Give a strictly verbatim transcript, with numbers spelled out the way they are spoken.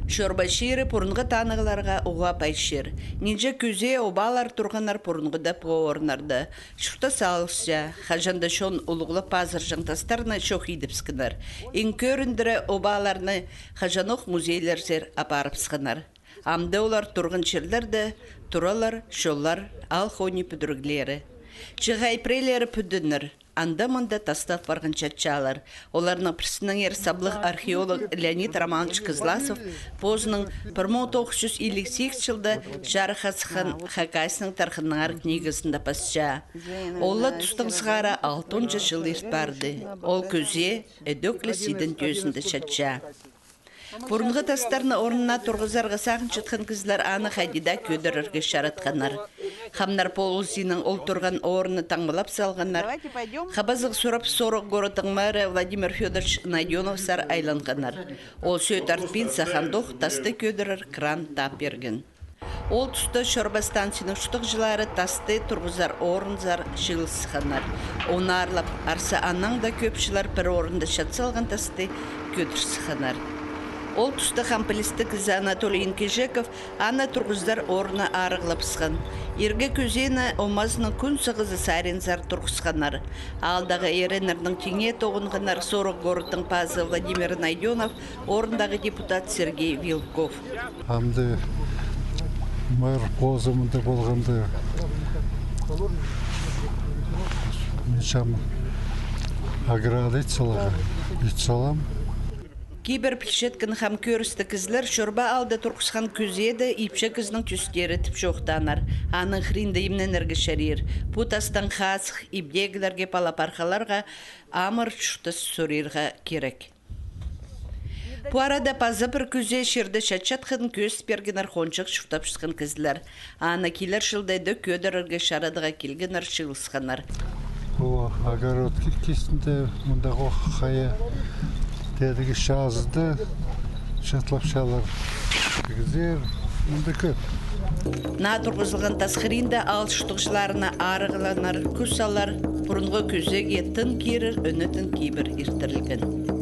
Чорба чирі пурунғы танығларға уғаа пай чир. Нинҷе кӱзее обалар турғаннар пурунғыда пу орыннарда. Чуртас алысча, хаҷан-да чон улуғлап пазырҷаң тастарны чох идібіскеннер. Иң кӧріндіре обаларны хаҷанох музейлерзер апарыбысханнар. Амды олар турған чирлерде туралар, чоллар, аал хонии пӱдіріглері. Чыға ипрелері пӱдінер. Анда-мында тастап парған чатчалар. Оларның пірсінеңер саблығ археолог Леонид Романович Кызласов позының пір муң тоғыс чӱс илиг сигіс чылда чарыхха сыххан Хакасияның тархыннаңар книгазында пасча. Ол ла тустаң сығара алтонҷа чыл ирт парды. Ол кӱзе ідӧк ле сидін тӧзінде чатча. Пурунғы тастарны орнына турғызарға сағынчатхан кізілер аны хайди даа кӧдірерге чаратханнар. Хамнар полызының ол турған орны таңмалап салғаннар. Хабазығ сурап, Сорох городтың мэрі Владимир Фёдорович Найдёновсар айланғаннар. Ол сӧӧт артпинза хандох тасты кӧдірер кран таап пирген. Ол туста Чорба станцияның чуртағҷылары тасты турғызар орынзар чыылысханнар. Оны аарлап, арса аннаң даа кӧп чыллар пір орында чат салған тасты кӧдір сыхханнар. Ол туста хам пілістіг кізі Анатолий Инкежеков аны турғызар орынны арығлабысхан. Иргі кӱзені омазының кӱн сығызы саринзар турғысханнар. Аалдағы иреннернің тиңе тоғынғаннар Сорох городтың пазы Владимир Найдёнов, орындағы депутат Сергей Вилков. Амды мэр позы мында полғанда, мин чам оградить саларға ит салам. Кибір пілчеткен хам кӧрістіг кізілер Чорба аалда турғысхан кӱзеде ипчі кізінің тӧстері тіп чоохтааннар. Аның хыринда имненерге чарир. Пу тастаң хазых ибдегілерге пала пархаларға амыр чуртас сурирға кирек. Пу арада паза пір кӱзе чирде чатчатханын кӧзіт пиргеннер хонҷых чуртапчатхан кізілер. Аны килер чылда даа кӧдірерге чарадығы килгеннер чыылысханнар. Пу огород ки-, кистінде мында хо-, хая тедігі чазыда чатлапчалар. Кізер мында кӧп. Наа турғызылған тас хыринда аал чуртағҷыларына арығланар кӱс алар, пурунғы кӱзеге тың кирер ӧнетін кибір иртірілген.